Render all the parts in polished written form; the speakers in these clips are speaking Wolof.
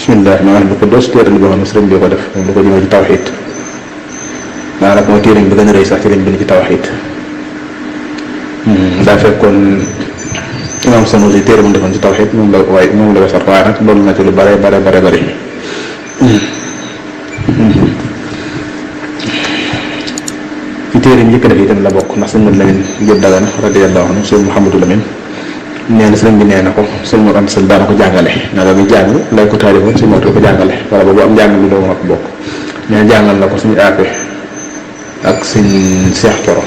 bismillah maanaam ko dos téere li boo xam ne sëriñ bi ko def moom da ko jëmee ci tawxiid daanaka mooy téere bi gën a rëy sax ci lañ bind ci tawxiid daa fekkoon imaam Sanusi téere mu defoon ci tawxiid moom la wesar waaye nag loolu na ci lu bare bari ci téere yi njëkk def itam la bokk ndax sëñ Mouhamadou Lamine Diop Dagana radiyallahu anhu sëñ Mouhamadou Lamine nee na sëñ bi nee na ko sëñ Mor Anta Sall daana ko jàngale naa da muy jàng lay ko taalifoon sëñ Mor ko jàngale wala boobu am njàng bi doo ma ko bokk nee na jàngal na ko suñu aape ak sëñ Cheikh Thioro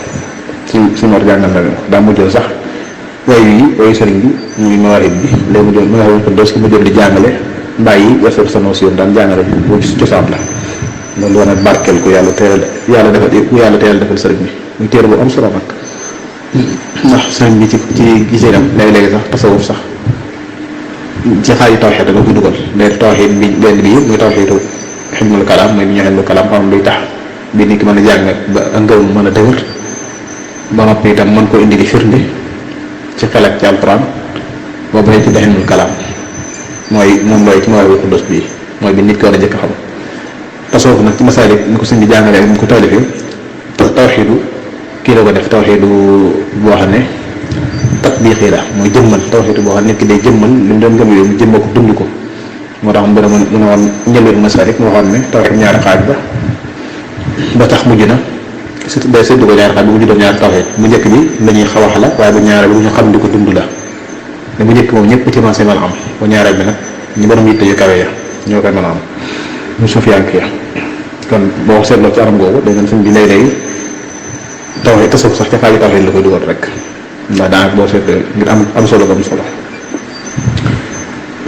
sëñ Mor jàngal na leen ko daa mujjoon sax wayu sëriñ bi muy mawaahib bi léegi mujjoon ma nga ko dos ki mujjoon di jàngale bàyyi yasar sa notion daan jàngale boo gis cosaan la loolu wane barkeel ko yàlla teel defal sëriñ bi muy téere bu am solo nag ndax sëriñ bi ci gisee dem léegi-léegi sax tasawuf sax ci xaaju tawxiid da nga koy dugal léegi tawxiid bi benn bi muy tawxiidu xilmul kalaam mooy bi ñu xilmul kalaam xam luy tax bi nit ki mën a jàng ba ngëm mën a dëgër ba noppi itam mën koo indi di firnde ci xel ak ci alquran boobu lañ ci xilmul kalaam mooy moom looy ci Mawaahibul Quddus bii mooy bi nit ki war a jëkk xam tasawuf nag ci masaalik ni ko sëñ bi jàngalee mu ko taalifee tawxiidu kii la ko def tawxiidu boo xam ne tatbiixi la mooy jëmmal tawxiidu boo xam ne nit ki day jëmmal li mu doon gëm yooyu mu jëmmal ko dund ko moo tax mu ne woon njëlbéenu masaalik mu waxoon ne tawxiid ñaari xaaj ba tax mujj na surtout day séddu ko ñaari xaaj bi mujj doon ñaari tawxiid bu njëkk bi la ñuy xawax la waaye bu ñaareel bi ñu xam di ko dund la te bu njëkk moom ñëpp ci maasee mën a am bu ñaareel bi nag ñu borom yitte yu kawe ya ñoo koy mën a am ñu sufiyank ya kon boo seetloo ci anam googu day sëñ bi léeg-léegi tawxiid tasawuf sax ca xaaju tawxiid la koy dugal rek ndax daanaka boo seetlee ngir am solo ba am solo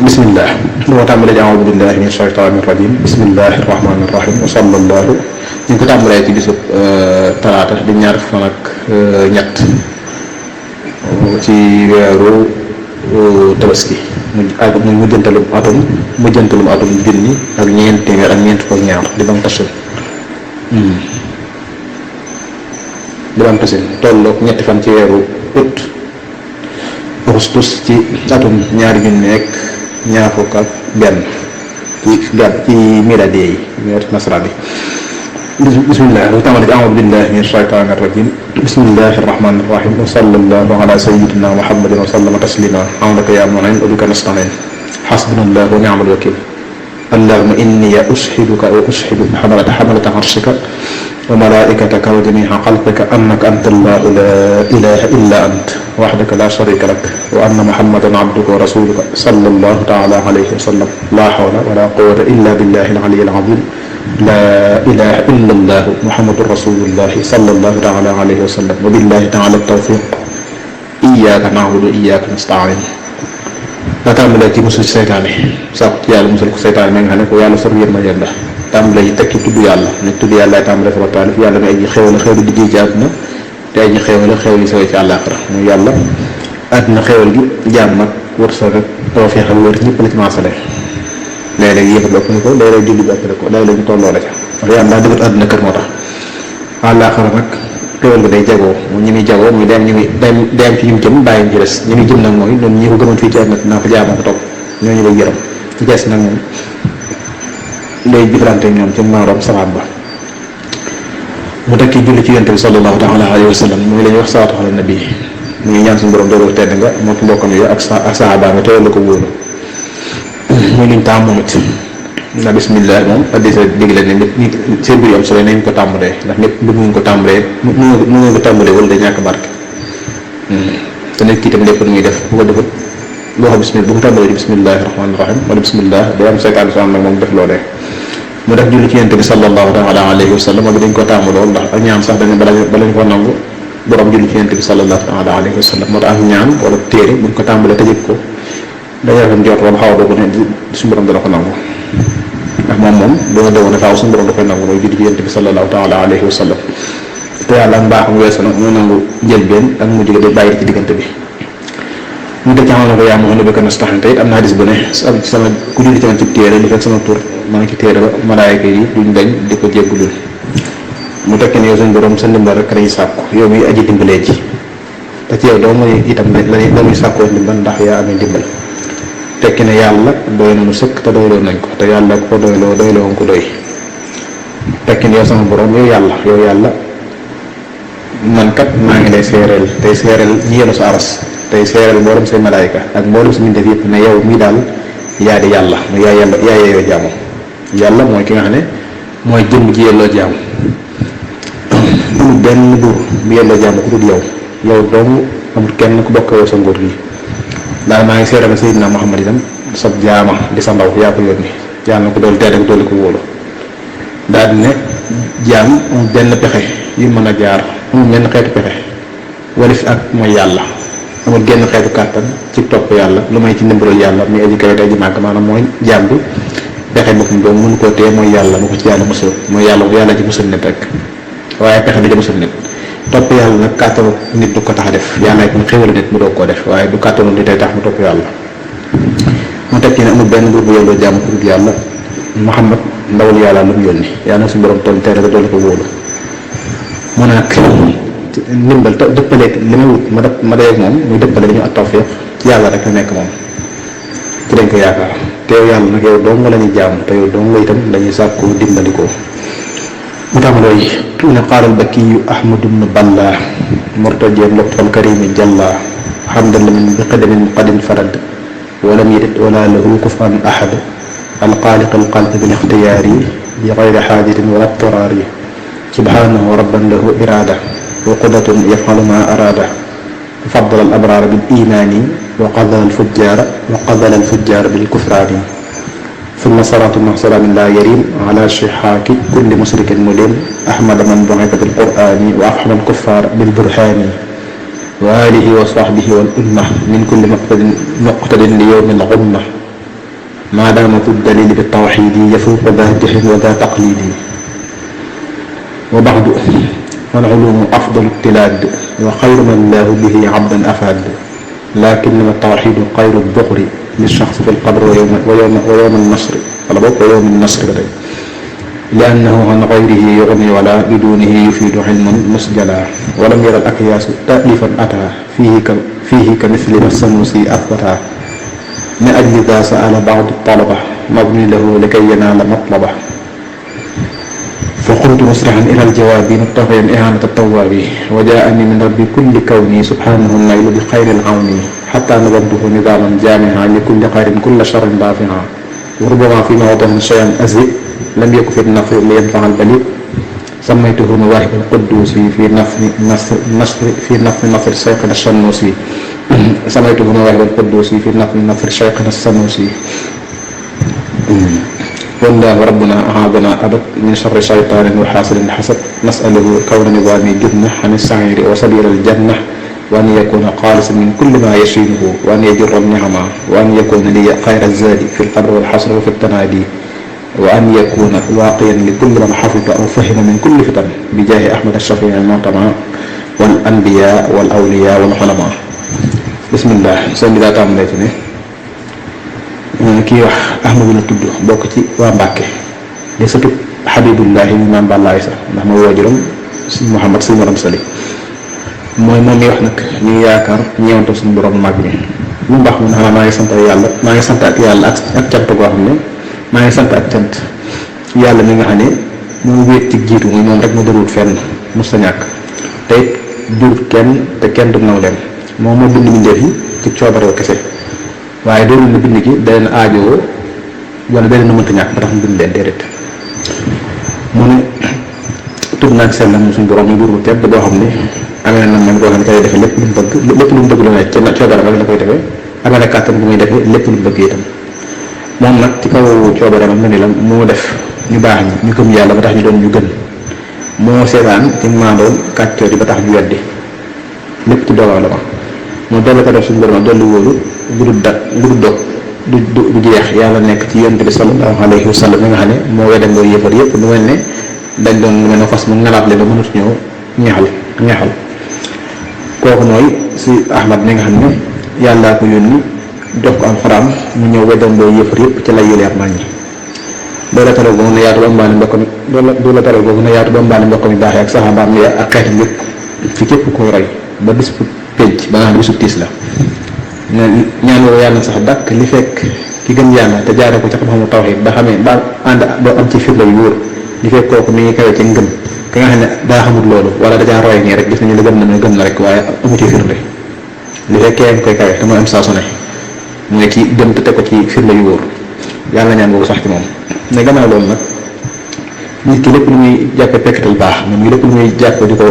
bismillah dama tàmbalee ci a'uudu billahi min shaytaani rajim bismillahi rahmaani rahim wa sallallahu ñu ngi ko tàmbalee ci bisub talaata di ñaar fan ak ñett ci weeru tabaski mu mujjantalum atum junni ak ñeent téeméer ak ñeent fukk ak ñaar di bam tasin tolloog ñetti fan ci weeru août augustus ci atum ñaari junni ak ñaar fukk ak benn ci miladiyya yi weer nasaraan bi bismillah wa tàmbali a'uudu billahi min shaytaani rajim bismillahi rahmaani rahim wa sallallahu ala sayyidina muhammadin wa sallama taslima awnaka ya mu'in wa bika nasta'in hasbunallahu wa ni'mal wakil allahumma inni ushiduka wa ushidu hamalata arshika wa malaa'ikataka wa jamii'a khalqika annaka anta allahu la ilaha illa anta wahdaka la sharika lak wa anna muhammadan abduka wa rasuluka sallallahu ta'ala alayhi wa sallam la hawla wa la quwwata illa billahi al-'aliyyi al-'azim la ilaha illa allah muhammadur rasulullah sallallahu ta'ala alayhi wa sallam wa billahi ta'ala at-tawfiq iyyaka na'budu wa iyyaka nasta'in daa tàmbalee ci musul seytaane sax ci yàlla musul ko seytaane ma nga xam ne ko yàlla sor yéen ma yéen la tàmbalee yi tekki tudd yàlla ne tudd yàlla ay tàmbalee sama taalif yàlla ne ay ji xéwal xéwlu diggee ci àdduna te ay ji xéwal xéwal yi sawee ci àllaaxira muy yàlla àdduna xéwal gi jaam nag wërsëg rek tawfiix ak wër ñëpp la ci maasale léeg-léeg yëpp ëpp na ko léeg-léeg julli bi ëpp na ko léeg-léeg ñu tolloo la ca ndax yàlla daa dëggat àdduna kër moo tax àllaaxira nag xéwal bi day jagoo moom ñi muy jagoo muy dem ci ñu jëm bàyyi ci des ñi muy jëm nag mooy ñoom ñi ko gëmoon fii ci àdduna dinaa ko jaamoo ko topp ñooñu lay yërëm ci des nag moom lay jëflante ñoom ci maaroom saxaat ba mu tekki julli ci yonent bi sallallahu taala alayhi wa sallam muy la ñuy wax salaatu ala nabi mu ngi ñaan suñu borom doolu tedd nga moo ki mbokkam yooyu ak saxaaba nga teewal la ko wóolu muy luñ taam moom it na bismillah moom addisa digle ne nit seen biir am solo nañ ko tàmbalee ndax ñëpp lu mu ko tàmbalee mu ngeen ko tàmbalee wala day ñàkk barke te nit ki itam lépp lu muy def bu ko defut boo xam bismillah bu ko tàmbalee ci bismillahi rahmaani rahim wala bismillah day am seytaan so am nag moom def loolee mu def julli ci yonent bi sallallahu taala alayhi wa sallam bi dañ ko tàmbaloo ndax ak ñaan sax dañu bala ñu ko nangu borom julli ci yonent bi sallallahu taala alayhi wa sallam moo tax ak ñaan wala téere buñ ko tàmbalee tëjëg ko dañu rafet jot wala xaw a doogu ne suñu borom dana ko nangu ndax moom doo doon faaw suñu borom da koy nangu mooy julli ci yonent bi sallallahu taala alayhi wa sallam te yàlla ak mbaaxam weesu nag muy nangu njëlbeen ak mujj ga day bàyyi ci diggante bi mu teg ci xam ne ko yaa ma xam ne bëgg na tax tey am na hadis bu ne sama ku julli ci man ci téere li fekk sama tur maa ngi ci téere ba malaayka yi duñ dañ di ko jéggulul mu tekki ne yow suñu borom sa ndimbal rek lañuy sàkku yow muy aji dimbalee ji te ci yow doo muy itam la muy sàkkoo ndimbal ndax yaa amee ndimbal tekki ne yàlla doy nañu sëkk te doyloo nañ ko te yàlla ko doyloo doyloo ko doy tekki ne yow sama borom yow yàlla man kat maa ngi lay seereel tey seereel ñi yenu sa aras tey seereel mboolem say malaayika ak mboolem sa mbindeef yëpp ne yow mii daal yaa di yàlla yaa yeeyoo jaamu yàlla mooy ki nga xam ne mooy jëmm ji yelloo jaamu amul benn buur bu yelloo jaamu ku dul yow dong amul kenn ku bokk yow sa nguur gi daal maa ngi seereel Seydina Muhammad itam sab jaama di sa ndaw yaa ko yónni yàlla na ko dool teel ak dooli ko wóolu daal di ne jaam amul benn pexe yu mën a jaar amul benn xeetu pexe walif ak mooy yàlla amul genn xeetu kàttan ci topp yàlla lu may ci ndimbalul yàlla muy aji kawe aji màgg maanaam mooy jaam bi pexe boppam doom mënu koo téye mooy yàlla mu ko ci yàlla musal mooy yàlla ci musal nit rek waaye pexe bi ci musal nit topp yàlla nag kàttanu nit du ko tax a def yàlla it mu xéwal nit mu doog koo def waaye du kàttanu nit tey tax mu topp yàlla mu teg ci ne amul benn buur bu yelloo jaamu ku dul yàlla Muhammad ndawul yàlla lu mu yónni yàlla na suñu borom toll tey rek doole ko wóolu mu ne nag ndimbal te dëppaleeg li may wut ma dee moom muy dëppale dañu ak tawfiq ci yàlla rek la nekk moom ci dañ ko yaakaar te yow yàlla nag yow dong la ñuy jaamu te yow dong la itam dañuy sàkku dimbandikoo mu tàmbalooy ne qaalal bakkiyu ahmadu bnu balla murtajiyan lutfal karimi jalla hamdan liman bi qadamin qadin farad walam yadid wala lahu kufan ahad alxaaliq alqalb bil ixtiyaari bi gayri xaajatin wala taraari subhanahu rabban lahu iraada wa qudatun yafalu ma araada faddala al abraara bil imaani wa qadala al fujjaara bil kufraani summa salaatu ma salaamin laa yarim ala shihaaki kulli musrikin mulim ahmada man bu'itha bil qur'aani wa afhama al kuffaar bil burhaani wa aalihi wa sahbihi wal umma min kulli muqtadin li yawmi al ghumma ما دامت الدليل بالتوحيد يفوق ذا جهل وذا تقليد وبعد والعلوم أفضل التلاد وخير من الله به عبدا أفاد لكنما التوحيد خير الذخر للشخص في القبر ويوم النصر ويوم النصر لأنه عن غيره يغني ولا بدونه يفيد علما مسجلا ولم ير الأكياس تأليفا أتى فيه كمثل ما السنوسي أثبتا من أجل ذا سأل بعض الطلبة مبني له لكي ينال مطلبه فقلت مسرعا إلى الجواب مبتغيا إهانة التواب وجاءني من ربي كل كوني سبحانه النيل بخير العون حتى نظمته نظاما جامعا لكل خير كل شر دافعا وربما في موضع شيئا أزئ لم يكن في النفر لينفع البليد سميته مواهب القدوس في نفر شيخنا الشنوسي سميته مواهب القدوس في نفر شيخنا السنوسي والله ربنا أعاذنا أبد من شر شيطان وحاسد حسد نسأله كون نظامي جنة عن السعير وسبيل الجنة وأن يكون خالصا من كل ما يشينه وأن يجر النعمة وأن يكون لي خير الزاد في القبر والحصر وفي التنادي وأن يكون واقيا لكل من حفظ أو فهم من كل فتن بجاه أحمد الشفيع المعتمى والأنبياء والأولياء والعلماء بسم الله sëñ bi daa tàmbalee ci ne kii wax Ahmadu la tudd bokk ci waa Mbàkke di sëtub Habibullahi ñu naan Balla Aysa ndax mooy waajuram sëñ Muhammad sëñ Maram Sali mooy moom mi wax nag ñu ngi yaakaar ñeewantu suñu borom mag mi lu mu baax mu ne xanaa maa ngi sant yàlla maa ngi sant ak yàlla ak cant goo xam ne maa ngi sant ak cant yàlla mi nga xam ne moo wéet ci jiitu muy moom rek mu dërwut fenn mos ta ñàkk te it jur kenn te kenn du naw leen moom moo bind mbindeef yi ci coobaroo kese waaye doonul na bind gi da leen aajoo wala da leen na mënta ñàkk ba tax mu bind leen déedéet mu ne tur naag sellam suñu borom mi buur bu tedd boo xam ne amee na man boo xam ne kay defee lépp lu mu bëgg lépp lu mu bëgg lu ne ca coobare rek la koy defee amee na kàttan bu muy defee lépp lu mu bëgg itam moom nag ci kaw coobare ma ne la moo def ñu baax ñi ñu gëm yàlla ba tax ñu doon ñu gën moo seetaan ci maandoon kàccoor yi ba tax ñu weddi lépp ci doomu aadama moo dolli ko def suñu borom dolli wóolu lu dul dog du jeex yàlla nekk ci yonent bi sallallahu alayhi wa sallam mi nga xam ne moo weddam loo yëfar yëpp lu mel ne dañ doon lu mel ne fas mu ngalaat leen ba mënut ñëw ñeexal kooku mooy si Ahmad mi nga xam ne yàllaa ko yónni jox ko alxuraan mu ñëw weddam loo yëfar yëpp ci lay yëleer nañ ñi doola taral boobu ne yaatu ba mbaali mbokk mi doola taral boobu ne yaatu ba mbaali mbokk mi baaxee ak saxaabaam yi ak xeetam yëpp fi képp koy roy ba bis bu pénc ba nga xam ne bisu tiis la ñaan woo yàlla sax dàkk li fekk ki gën yàlla te jaare ko ci xam-xamu tawxiid ba xamee ba ànd doo am ci firnde yu wóor li fekk kooku mi ngi kawe ci ngëm ka nga xam ne daa xamul loolu wala da caa roy nii rek gis nañu ne gëm na rek waaye amu ci firnde li fekkee nga koy kawe te mooy am saa su ne mooy ci gëm te teg ko ci firnde yu wóor yàlla ñaan boobu sax ci moom. ne gannaaw loolu nag nit ki lépp lu muy jàppe pekkatal baax moom lépp lu muy jàpp di ko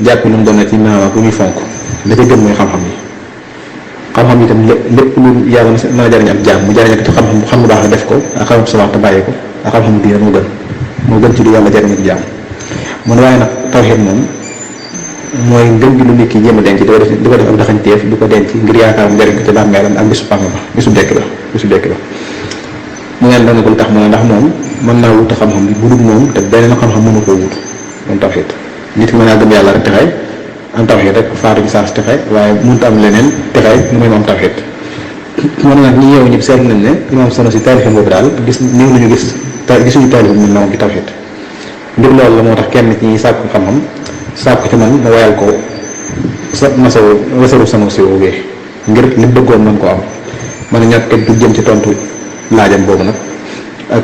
jàpp lu mu doon ci maanaam ak lu muy fonk la ca gën mooy xam-xam yi xam-xam itam lépp lu yàlla mën a jariñ ak jaam mu jariñ ak te xam-xam xam lu baax a def ko ak xam sa wax te bàyyi ko ak xam-xam diine moo gën ci lu yàlla jariñ ak jaam mun waaye nag tawxiid moom mooy ngën gi lu nit ki jéem a denc di ko def ak daxañteef di ko denc ngir yaakaar njariñ ko ci bàmmeelam ak bisu pang ba bisu dekk la mu ngeen dana ko lu tax mu ne ndax moom mën naa wuta xam-xam bi bu dul moom te beneen xam-xam mënu koo wut moom tawxiid nit ki mën naa gëm yàlla rek texay am tawxiid rek faatu ci saas texay waaye mënut am leneen texay nu muy moom tawxiid moom nag ñi yeewu ñëpp seet nañ ne imaam Sanusi taalifam boobu daal néew nañu gisuñu taalifam mel na moom ci tawxiid ngir loolu la moo tax kenn ci ñi sàkku xam-xam sàkku ci man ma wayal ko wasaru Sanusi woowee ngir li bëggoon mën ko am mën a ñàkk du jëm ci tontu laajam boobu nag ak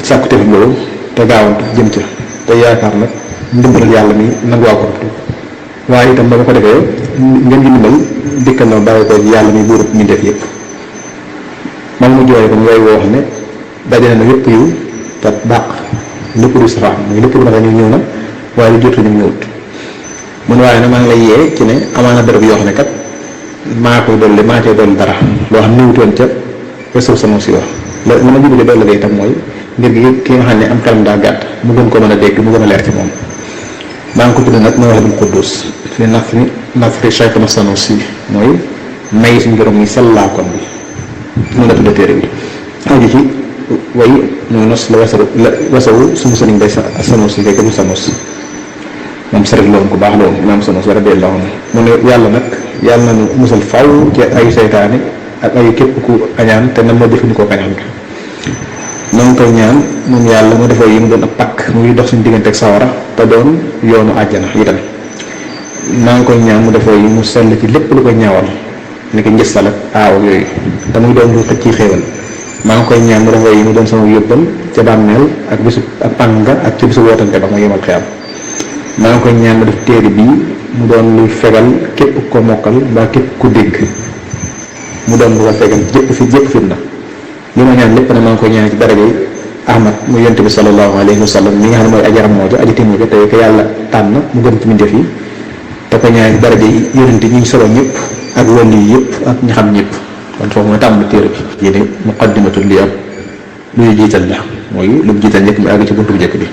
sàkku tefit boobu te gaawantu jëm ca te yaakaar nag ndimbalal yàlla mi nanguwaa ko waaye itam ba ma ko defee ngeen gi ndimbal dikkal na bàyyi ko yàlla mi buurub mi def yëpp man mu jooy ko way woo xam ne dajale na yëpp yu te bàq lépp lu safaan muy lépp lu ma ñu ñëw na waaye lu jotu ñu ñëwut mun waaye nag maa ngi lay yee ci ne amaana bërëb yoo xam ne kat maa cee dolli dara loo xam néewutoon ca wesul sama si wax la ma jubale dolli itam mooy ngir gi ki nga xam ne am xelam daa gàtt mu gën ko mën a dégg mu gën a leer ci moom maa ngi ko tudd nag Mawahibul Quddus fi nafri Cheikhuna Sanusi mooy may suñu borom muy sellaa kon bi mun la tudda téere bi aju ci way muy nos la wasawu suñu sëriñ bay Sanusi fekk du Sanusi moom sëriñ loon ku baax loon imaam Sanusi radiyallahu anhu mu ne yàlla nag yàlla nañu musal faw ci ay seytaane ak ay képp ku añaan te nan moo jëfandikoo kañaan nga noo ngi koy ñaan moom yàlla mu defoo yi mu doon ak pakk muy dox suñu diggante ak sawara te doon yoonu àjjana itam maa ngi koy ñaan mu defoo yi mu sell ci lépp lu koy ñaawal ni ko njëstal ak aaw yooyu te muy doon lu xëcc ci xéewal maa ngi koy ñaan mu defoo yi mu doon sama yóbbal ca bàmmeel ak bisu ak panga ak ci bisu wootante ba ma yemal xiyam maa ngi koy ñaan mu def téere bii mu doon luy fegal képp ko mokkal mbaa képp ku dégg mu doon lu ko fegal jëpp fitna li ma ñaan lépp na maa ngi koy ñaan ci darajay Ahmad mu yonent bi sallallahu alayhi wa sallam mi nga xam ne mooy ajaram moo ja aji timu ja tey ko yàlla tànn mu gën ci mbindeef yi te ko ñaan ci darajay yonent ñi solo ñëpp ak wàllu yi yëpp ak ñi xam ñëpp kon foofu mooy tàmbali téere bi yéene muqaddimatu li am luy jiital la mooy lu mu jiital njëkk mi àgg ci buntu bu njëkk bi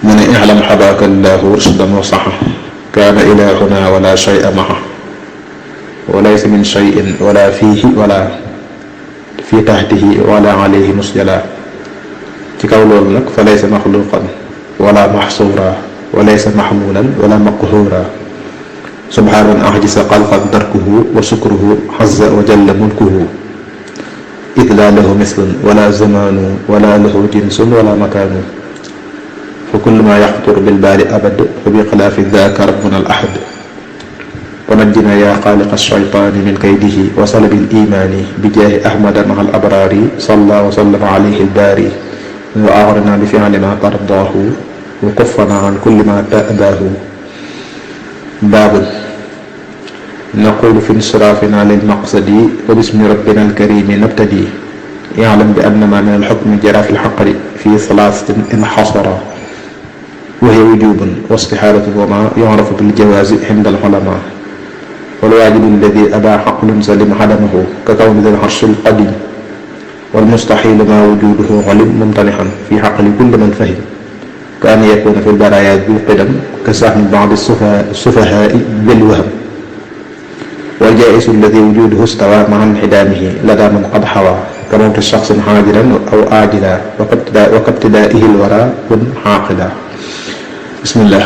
mu ne i'lam hadaaka allahu rushdan wa saxa kaana ilahuna wala shay'a maha wa laysa min shay'in wala fiihi wala fi taxtihi wala alayhi musjala ci kaw loolu nag fa laysa maxluqan wala maxsuura wa laysa maxmuulan wala maqhuura subhaanan axjisa xalqan tarkuhu wa sukruhu xazza wa jalla mulkuhu id laa lahu mislun wala zamaanu wala lahu jinsun wala makaanu fa kullu ma yaxtur bilbaali abad fa bi xilaafi daaka rabbuna al ahad ونجنا يا خالق الشيطان من كيده وصلب الإيمان بجاه أحمد مع الأبرار صلى وسلم عليه الباري وأغرنا بفعل ما ترضاه وكفنا عن كل ما تأباه باب نقول في انصرافنا للمقصد وباسم ربنا الكريم نبتدي يعلم بأن ما من الحكم جرى في الحقر في ثلاثة انحصر وهي وجوب واستحالة وما يعرف بالجواز عند العلماء والواجب الذي أبى عقل سلم عدمه ككون ذي العرش القديم والمستحيل ما وجوده علم ممتنحا في عقل كل من فهم كأن يكون في البرايا ذو قدم كسهم بعض السفهاء بالوهم والجائز الذي وجوده استوى مع انعدامه لدى من قد حوى كموت الشخص حاضرا أو آجلا وكابتدائه الورى كن عاقلا بسم الله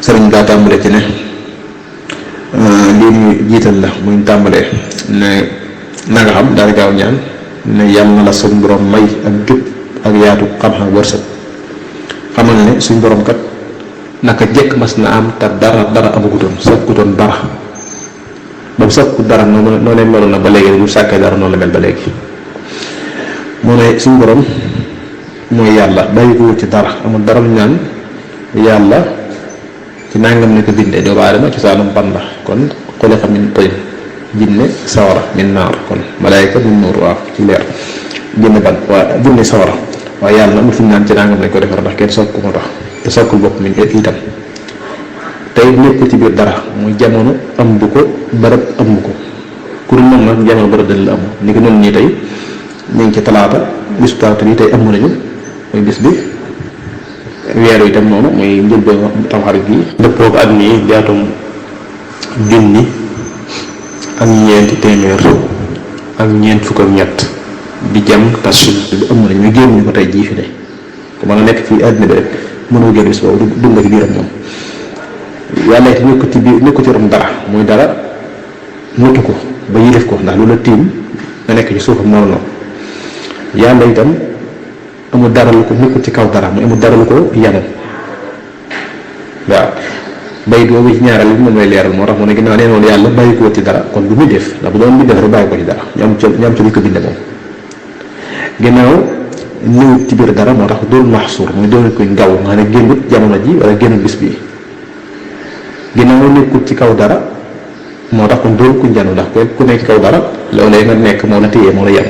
sëriñ gaa tàmbale ci ne lii ñu jiital la muy tàmbalee ne na nga xam daal gaaw ñaan ne yàlla na la suñ borom may ak jub ak yaatu xam-xam wërsëg xamal ne suñ borom kat naka jekk mas na am te dara amagutoon sàkkutoon dara ba mu sàkku dara noonu meloon na ba léegi bu sàkkee dara noonu la mel ba léegi. mu ne suñu borom mooy yàlla bàyyi ko ci dara amul dara lu ñaan yàlla ci nangam ne ko bindee doomu aadama ci saanum ban la kon xuliqa min tin, jinne sawara min naar, kon malaayika min nuur waaw ci leer, jinne ban waa jinne sawara waaye yàlla amul fu ñu naan ci nangam lañ ko defar ndax kenn sokku moo tax te sokkul bopp mi itam tey nekkul ci biir dara muy jamono am bu ko barab am bu ko ku dul moom nag jamono barab dañ la am ni ko noonu ñii tey ñu ngi ci talaata bisu talaata bi tey am nañu muy bis bi weeru itam noonu muy njëlbeen tamxarit gi dëppoo ko at mii jaatum junni ak ñeenti téeméer ak ñeent fukk ak ñett di jam tasul bi am nañu ñu génn ñu ko tey jii fi de ku mën a nekk fii àddina bi rek mënoo génn bis boobu dund nga ci biiram moom yàlla it nekku ci rom dara muy dara mutu ko ba yilif ko ndax lu la tiim nga nekk ci suufam noonu yàlla itam amul dara lu ko nekkul ci kaw dara mu amul dara lu ko yanu waaw bayit boobu ci ñaareel bi moom lay leeral moo tax mu ne ginnaaw nee noonu yàlla bàyyi ko ci dara kon du muy def ndax bu doon muy def rek bàyyi ko ci dara ñu am ci lu ko binde moom ginnaaw ñëwut ci biir dara moo tax doon maxsuur muy doon koy ngaw nga ne génnut jamono ji wala génnut bis bi ginnaaw nekkul ci kaw dara moo tax kon doon kuñ janu ndax ku nekk kaw dara loolee nga nekk moo la téye moo la yem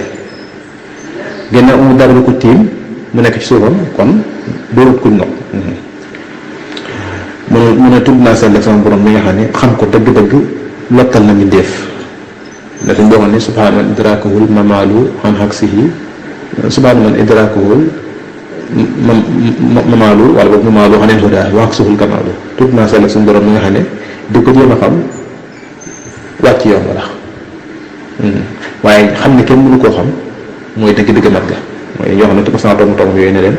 ginnaaw amul dara lu ko tiim mu nekk ci suufam kon doonut kuñ nopp mu ne tudd naa sell ak sama borom mi nga xam ne xam ko dëgg-dëgg lottal na mi def da suñ boo ne subhaana man idrakahul mamaalu an haksihi subhaana man idrakahul mamaalu wala boobu mamaalu xaneen hudaa wa haksihul kamaalu tudd naa sell ak suñu borom mi nga xam ne di ko jéem a xam wàcc yoon wala waaye xam ne kenn mënu koo xam mooy dëgg-dëgg mat ga mooy yoo xam ne ko sama doomu toom yooyu ne leen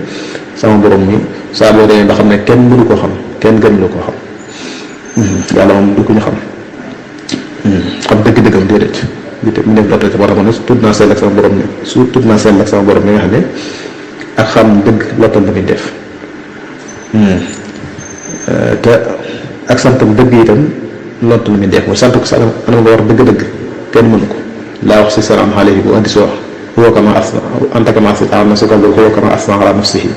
sama borom mi saa boo demee ba xam ne kenn mënu koo xam kenn gën la koo xam yàlla moom du ko ñu xam dëgg-dëggam déedéet mu def dootee moo tax ma ne tudd naa sell ak sama borom mi su tudd naa sell ak sama borom mi nga xam ne ak xam dëgg lottal la muy def te ak santam dëgg itam lottal la muy def mooy sant ko sa anam nga war dëgg-dëgg kenn mënu ko laa wax si salaam alayhi bu andi si wax huwa kama asna anta kama asna ala nafsika huwa kama asna ala nafsihi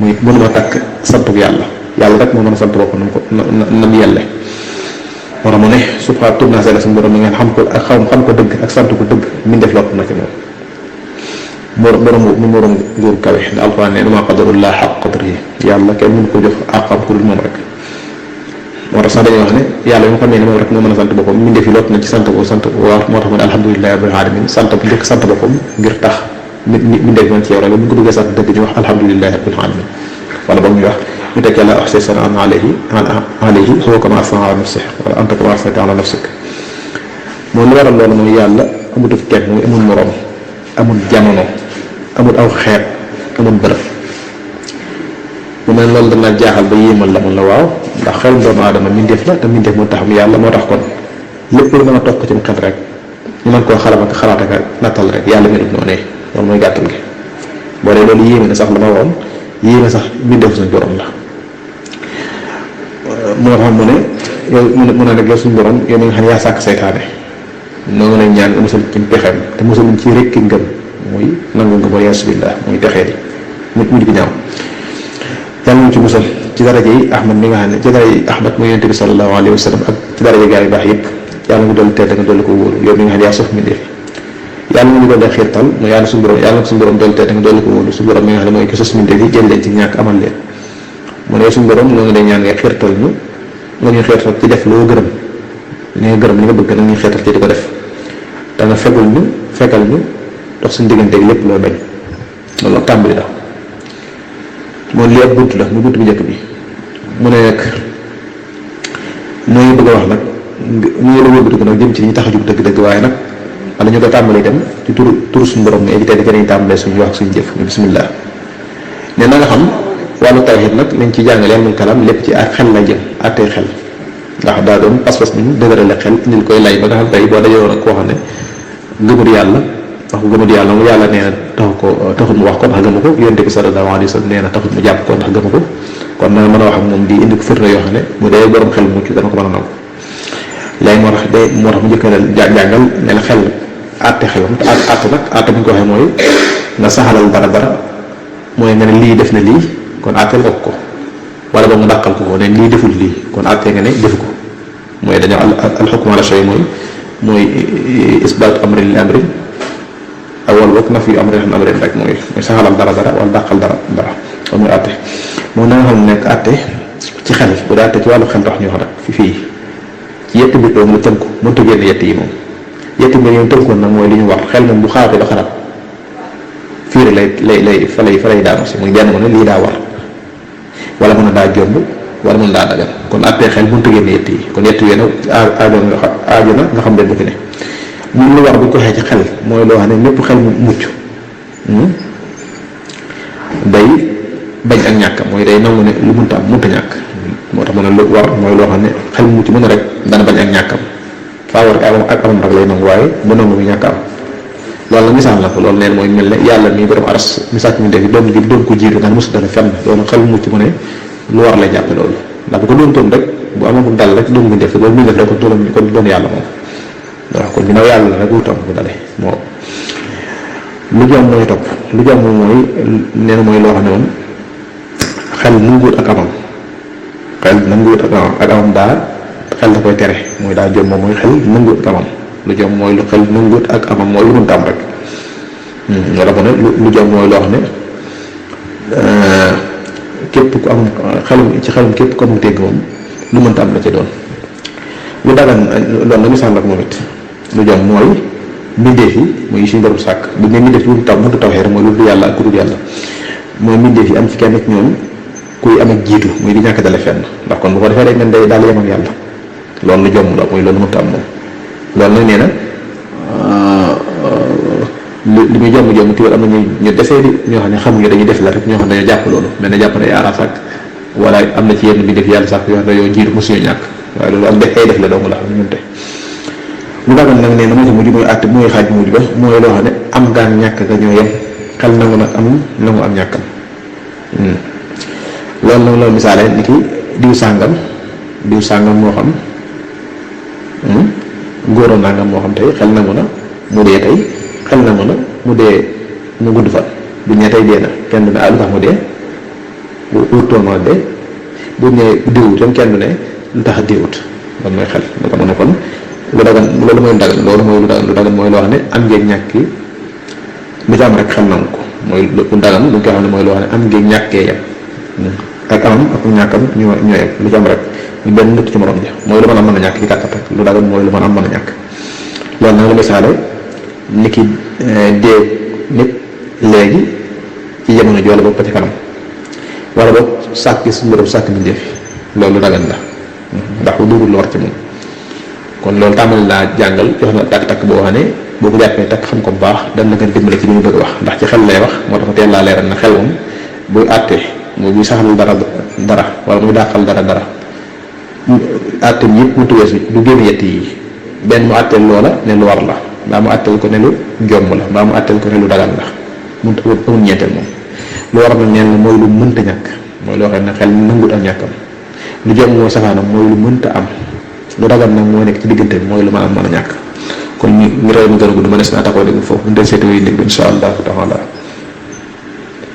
muy mënuma takk santuk yàlla rek moo mën a sant boppam nam yelle moo tax mu ne subhaana tudd naa sell suñu borom mi ngeen xam ko ak xam ko dëgg ak sant ko dëgg mi def lott na ci moom borom nguur kawe da alquran ne ma qadarullah xaq qadrihi yàlla kenn mënu ko jox àqam ku dul moom rek moo tax sax dañuy wax ne yàlla bi nga xam ne moom rek moo mën a sant boppam mi def yi lott na ci sant ko waar moo tax mu ne alhamdulillahi rabbil alamin sant bu njëkk sant boppam ngir tax mi def man ci yow rek bu ñu ko duggee sant dëgg ñu wax alhamdulillahi rabbil alamin wala boog ñu wax ñu teg yàlla ahsana sanaan alayhi huwa kama asna ala nafsihi wala anta kama asnayta ala nafsik mooy li waral loolu mooy yàlla amut ak kenn mooy amul moroom amul jamono amul aw xeet amul bërëb mu ne loolu dana jaaxal ba yéemal la mun la waaw ndax xel doomu aadama mindeef la te mindeef moo tax mu yàlla moo tax kon lépp lu mën a toog ci mu xel rek ñu mën koo xalaat ak nattal rek yàlla melut noonu loolu mooy gàttal gi boo dee loolu yéeme na sax la ma woon yéeme sax mindeef suñu borom la moo tax mu ne yow mu ne rek yow suñu borom yow mi nga xam ne yaa sàkk saytaane noonu lañ ñaan nga musal ci pexeem te musaluñ ci rekk ngëm muy nangu nga ba yasubillah muy texee di mujj gi ñaaw yàlla ñu ci musal ci daraja yi ahmad mi nga xam ne ci daraja yi ahmad muy yonent bi sallallahu alayhi wa sallam ak ci daraja gaa yu baax yëpp yàlla nga dolli tedd nga dolli ko wóolu yow mi nga xam ne yaa sof mi def yàlla nga ñu dolli xiirtal mu yàlla suñu borom yàlla nga suñu borom dolli tedd nga dolli ko wóolu suñu borom mi nga xam ne mooy ki sos mi def yi jël leen ci ñàkk amal leen mu ne suñu borom noo ngi lay ñaan ngay xiirtal ñu nga ñuy xiirtal ci def loo gërëm li nga gërëm li nga bëgg nag ñuy xiirtal ci di ko def da nga fekkal ñu dox suñu digganteeg lépp loo bañ loolu ak tàmbali la moom lii ab bunt la mu bunt bu njëkk bi mu ne nag nooy bëgg a wax nag ñu ngi la wëlbatiku nag jëm ci ñi tax a jug dëgg-dëgg waaye nag wala ñu ko tàmbali dem ci turu suñu borom ne évité di gën a tàmbalee suñu wax ak suñu jëf ñu bismillah ne na nga xam wàllu tawhid nag lañ ci jàngale amul kalam lépp ci ak xel la jëm àttee xel ndax daa doon pas-pas bi ñu dëgërale xel indil koy lay ba nga xam tey boo dajoon ak koo xam ne gëmul yàlla wax gëmul yàlla mu yàlla nee na taxul mu wax ko ndax gëmu ko yonent bi sallallahu alayhi wa sallam nee na taxul mu jàpp ko ndax gëmu ko kon na mën a wax ak moom di indi ko firnde yoo xam ne mu dee borom xel mucc dana ko mën a nangu léegi moo tax mu njëkk a jàngal ne la xel àtte xelam te àtte nag àtte bu ñu ko waxee mooy nga saxalal dara mooy nga ne lii def na lii kon àtteel nga ko wala ba mu dàqal ko ne lii deful lii kon àttee nga ne defu ko mooy dañoo al hukmu ala shay mooy isbaatu amrin li amrin wala boog nafyu amrin an amrin rek mooy saxalal dara wala dàqal dara kon mooy àtte moom na nga xam ne nekk àtte ci xel bu daa àtte ci wàllu xel tax ñu wax nag fii ci yetti mbir doom la tënku mënta génn yett yi moom yetti mbir yoon tënkoon nag mooy li ñu war xel moom bu xaatee ba xarab fiiri lay fa lay daanu si muy benn mu ne lii daa war wala mën a daa jomb wala mën daa dagal kon àttee xel mënta génn yett yi kon yett yooyu nag aajo na nga xam den bu fi ne mun lu war bu ñu ko xee ci xel mooy loo xam ne mépp xel mu mucc day bañ ak ñàkkam mooy day nangu ne lu mënta am mënta ñàkk moo tax mu ne lu war mooy loo xam ne xel mu mucc mën a rek dana bañ ak ñàkkam faa war ak amam rek lay nangu waaye bu nangu bi ñàkk am loolu la misaal la ko loolu neen mooy mel ne yàlla mii borom aras misaal mi def doon ko jiitu nga ne mosu dana fenn loolu xel mu mucc mu ne lu war lay jàppe loolu ndax bu ko doon toon rek bu amagul dal rek doon mu def loolu muy def rek kon doon yàlla moom waaw kon ginnaaw yàlla rek wutam bu dale moo lu jom mooy topp lu jom mooy nee na mooy loo xam ne moom xel nanguwut ak amam xel nanguwut ak amam daa xel da koy tere mooy daa jom moom mooy xel nanguwut ak amam lu jom mooy lu xel nanguwut ak amam mooy lu mënta am rek wala mu ne lu jom mooy loo xam ne képp ku am xelum képp ku amul dégg moom lu mënta am la ci doon lu dagan loolu la misaal la moom it lu jom mooy mbindeef yi mooy suñu borom sàkk bu ne mbindeef yi mënta taw xeer mooy lu dul yàlla ak ku dul yàlla mooy mbindeef yi am ci kenn ci ñoom kuy am ak jiitu muy di ñàkk dale fenn ndax kon bu ko defee rek ngeen day daal yem ak yàlla loolu lu jom la mooy loolu mënta am moom loolu nag nee na li muy jom tiwal am na ñu desee di ñoo xam ne xamuñu dañuy def la rek ñoo xam ne dañoo jàpp loolu mel ne jàpp ne ay aras ak wala am na ci yenn mbindeef yàlla sax yoo xam ne yoo jiitu mosuñu ñàkk waaye loolu ak def ay def la dong la xam ñun te lu dagan nag nee na moo ci mujj mooy àtt mooy xaaj mujj ba mooy loo xam ne am ngaan ñàkk nga ñoo yem xel nangu nag nangu am ñàkkam loolu nag loolu misaale ni ki diw sàngam moo xam góoro nangam moo xam tey xel nangu na mu dee tey xel nangu na mu dee mu gudd fan bu ñee tey dee na kenn du ne lu tax mu dee bu wurtoon ma dee bu ñëwee diwut tam kenn du ne lu tax diwut loolu mooy xel nga xam ne kon lu dagan loolu mooy lu dagan lu dagan mooy loo xam ne am ngeen ñàkk lu ci am rek xel nangu ko mooy lu dagan lu nga xam ne mooy loo xam ne am ngeen ñàkkee yem ak amam ak ñàkkam ñoo yem lu ci am rek ñu benn nit ci morom ja mooy lu mën a ñàkk ci kàttan rek lu dagan mooy lu mën a ñàkk loolu nag la misaale ni ki dee nit léegi ci jamono ji wala boog ba ci kanam wala boog sàkk suñu borom sàkk mbindeef loolu lu dagan la ndax lu duurul lu war ci moom kon loolu tàmbali laa jàngal jox na takk-takk boo xam ne boo ko jàppee takk xam ko bu baax dan la gën dimbale ci li ñu bëgg wax ndax ci xel lay wax moo tax teel laa leeral na xel moom buy àttee mooy buy saxal dara wala muy dàqal dara àtte bi yëpp mu tuweesu du génn yett yi benn mu àtteel loola ne lu war la mbaa mu àtteel ko ne lu jomb la mbaa mu àtteel ko ne lu dagan la mun amul ñeenteel moom lu war na neen la mooy lu mënta ñàkk mooy loo xam ne xel nangut am ñàkkam lu jomb mooy safaanam mooy lu mënta am lu dagan nag moo nekk ci diggante bi mooy lu mën a ñàkk kon ñu réew mi gën a gudd ma des naa taxaw dégg foofu ñu seeti way dégg insha allahu taala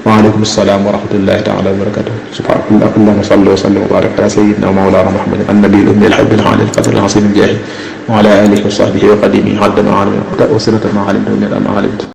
waaleykum salaam wa rahmatullahi taala wa barakatuh subhanallah allahumma salli wa sallim wa barik ala sayyidina wa mawlana muhammad an-nabiy al-ummi al-habib al-ali al-qadr al-azim al-jahi wa ala alihi wa sahbihi wa qadimihi haddama alimina wa sinatan ma alimtu min ma alimtu